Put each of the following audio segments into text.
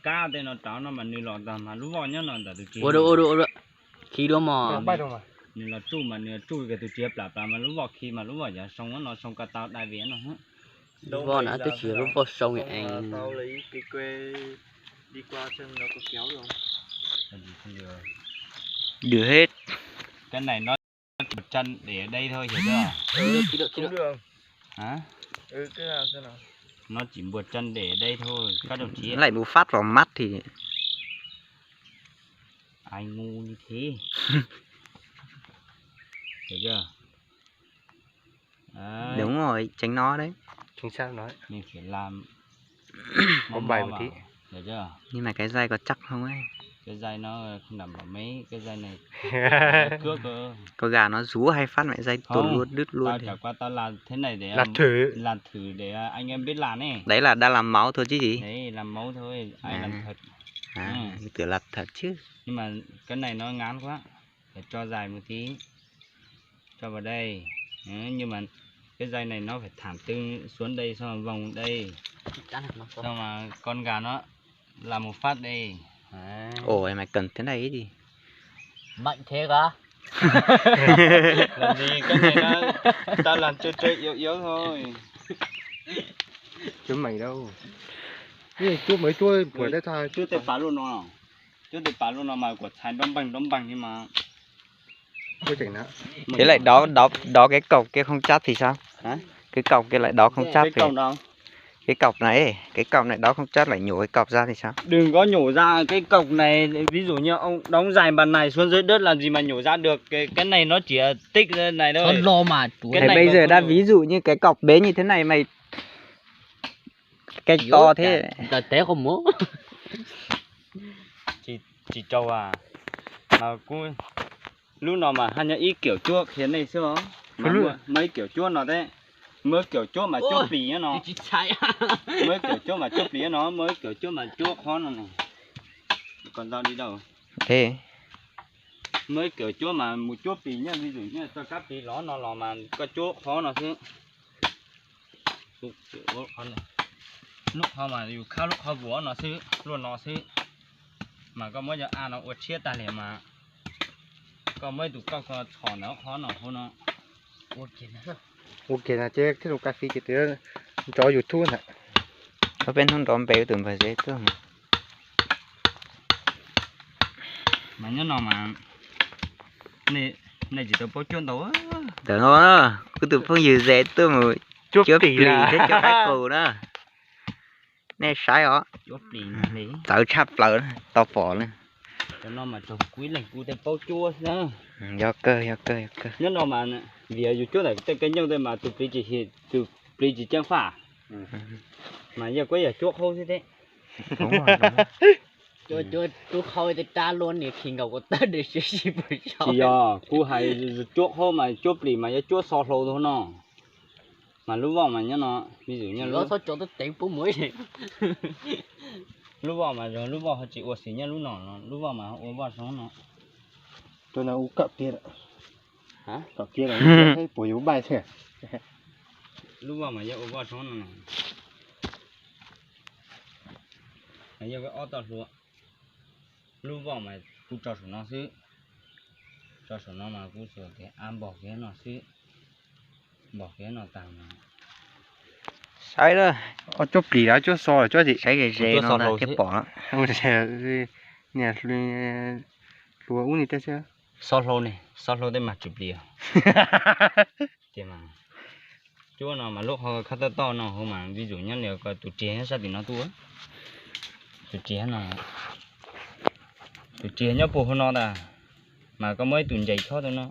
kab tej no rau no mas nws los ntag mas lub voj nyob no ntawm tus tsev. Ua dua, ua dua, ua dua. Khi dua mog. Nws los tsuj mas nws tsuj kiag tus tsev plam plam mas lub voj khi mas lub voj yog soo no soo ko tau dai vias no. Lub voj no twb tsis yog lub voj soo es. Được hết. Cái này nó chỉ buộc chân để ở đây thôi, hiểu chưa? Hả? Nó chỉ buộc chân để ở đây thôi, các đồng chí. Lại một phát vào mắt thì Ai ngu như thế. Được chưa? Đấy. Đúng rồi, tránh nó đấy. Chính xác nói. Mình phải làm Có mong bài mong một tí. Vào. Được chưa? Nhưng mà cái dây có chắc không ấy? Cái dây nó không đảm bảo mấy, cái dây này cướp cơ. Con gà nó rú hay phát mẹ dây tuột Không, luôn, đứt luôn tao thì. Chả qua tao làm thế này để Làm thử. Làm thử để anh em biết làm ấy. Đấy là đang làm máu thôi chứ gì? Đấy, làm máu thôi, ai làm À. Thật. À, Ừ. Mình tưởng làm thật chứ. Nhưng mà cái này nó ngắn quá. Phải cho dài một tí. Cho vào đây. Đấy, nhưng mà cái dây này nó phải thẳng từ xuống đây xong rồi vòng đây. Xong mà con gà nó là một phát đây. Đấy. Ủa, mày cần thế này cái gì? Mạnh thế hả? Làm gì, cái này nó, tao làm trơ trơ yếu yếu thôi. Chứ mày đâu. Cái này chuốt mấy chuốt của đấy tao Chuốt chuốt tay tao. Phải luôn nó. Chuốt tay phải luôn nó mà của Thái đóng bằng đóng bằng nhưng mà Có chỉnh nữa. Thế lại đó, đó, đó cái cọc kia không chắc thì sao? Hả? Cái cọc kia lại đó không chắc Cái thì cọc đó. Cái cọc này, cái cọc này đó không chắc lại nhổ cái cọc ra thì sao? Đừng có nhổ ra cái cọc này, ví dụ như ông đóng dài bàn này xuống dưới đất làm gì mà nhổ ra được, cái, cái này nó chỉ là tích này thôi. Cái Thế này bây còn giờ không đã nhổ. Ví dụ như cái cọc bến như thế này mày cái Ủa, to thế. Tao té không muốn. Tsis, tsis rau à. Mas kuv, lub no mas haj nyob ib kiểu cuab qhia nej xwb os. Mas muaj, muaj ib kiểu cuab no thiab. Muaj ib kiểu cuab mas cuab plis nyob no. Muaj ib kiểu cuab mas cuab plis nyob no, muaj ib kiểu cuab mas cuab qhov no ne. Còn dao đi đâu? Thế. Muaj ib kiểu cuab mas mus cuab plis nyob, vis dum nyob txoj kab plis los no los mas koj cuab qhov no xwb. Lub qhov mas yus khab lub qhov vuas no xwb, luaj no xwb. Mas koj muab cov a no ua tshiab tag li mas koj muab ib tus kauj ko txhos ntawm qhov no hauv no. Ua kiag no ces thiaj li ka fi ces twb nrov YouTube ntag. Ob peb hnub nrov npe tus npawg Zeb tuaj. Mas nyob no mas nej tsis tau paub cuab ntau. Ntawm no kuv tus phooj ywg Zeb tuaj mus cuab plis thiab cuab qaib qus na. Nej saib os. Txawv tshaj plaws, tau pom na. Cov no mas raug kuv ib leeg kuv thiaj paub cuab xwb. Yog kawg, yog kawg, yog kawg. Nyob no mas vim yus cuab ntawm tej kab nyooj tej mas tus plis tsis, tus plis tsis ceeb faj. Mas yog kuj yog cuab qhaub xwb thiab. Cuab, cuab tub qhaub tej rab luab niag khi nkaus kuv tawg dwb siab sib pus sau. Tsis yog, kuv hais cuab qhaub mas cuab plis mas yuav cuab xo hlau tau no. Mas lub voj mas nyob no, vis dum nyob lub, txhob tso tub teev pub mus. Lub voj mas yog lub voj ho tsis ua xim nyob lub no, lub voj mas ua voj zoo no. Rau no ua kom kiag, kom kiag puas yuav npaij thiab. Lub voj mas yog ua voj zoo no. Mas yog ob tog hlua. Lub voj mas kuv tso saum no xwb. Tso saum no mas kuv xav tias ab npog kiag no xwb. Npog kiag no tag mas. Saib lawm, cuab plis los cuab xo los cuab tim. Saib ze ze no thiaj pom. Niam hluas ub ni tej xwb. Xo hlau ne, xo hlau tej mas tsum plis. Ces mas cuab no mas lub qhov khab toj toj no hauv mas vis dum nyob li ko tus riag nyob sab tim no tuaj. Tus riag no, tus riag nyob puag hauv no ntag. Mas koj muab ib tus ntses chob tau no.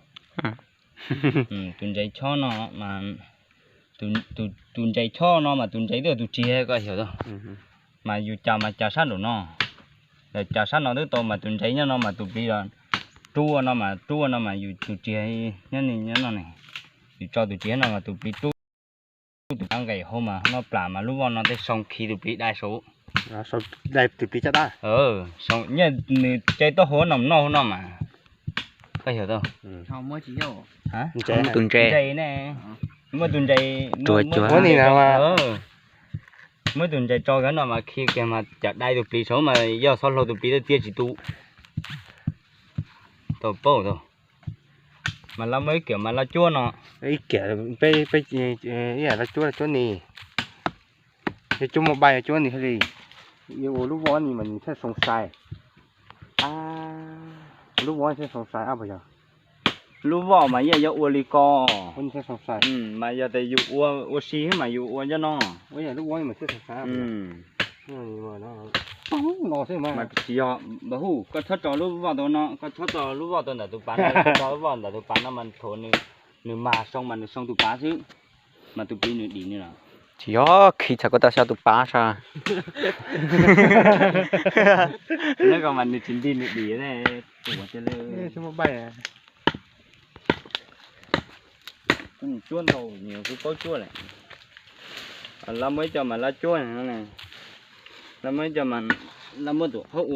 Tus ntses chob no mas, tus ntses chob no mas tus ntses twb yog tus riag koj xyaum tau. Mas yus cas mas cas sab nraum no, cas sab no twb tau mas tus ntses nyob no mas tus plis los rub ua no mas rub ua no mas yus tus riag nyob no ne. Yus tso tus riag no mas tus plis rub, tus nqaij nqes hauv mas no plam mas lub voj no tej soo khi tus plis dai saud. Nyiaj nws cai taub hau no noj hauv no mas. Koj xyaum tau. Tus ntses ne, muaj tus ntses, muaj tus ntses. Muab tus ntsais tso kiag no mas khi kiag mas cov dai tus plis saud mas yog xob hlau tus plis tawm txiaj tsis tu. Tau paub tau. Mas lawv muaj ib kiam mas lawv cuab no. Ib kiam peb, peb, ib yam lawv cuab, lawv cuab ni. Yog cuab mos npais cuab ni thiaj li. Yuav ua lub voj ni mas nws thiaj xoo xais. Lub voj thiaj xoo xais ab puas yog? Lub voj mas yeej yuav ua li ko. Mas yog tias yus ua, ua si mas yus ua nyob no. Mas tsis yog, npawg hu, koj txhob tso lub voj tau no, koj txhob tso lub voj tau ntawm tus pav no, koj tso lub voj ntawm tus pav no mas thaum nws mag soo mas nws soo tus pav xwb, mas tus plis nws dim nws lawm. Tsis yog, khi txhais ko taw xyaw tus pav sas. Nyob ko mas nws tsis nti nws dim ne. Ua tiag li. Cuab ntau nws kuj paub cuab lawm. Lawv muaj ib co mas lawv cuab, lawv muaj ib co mas lawv muab tus qhaub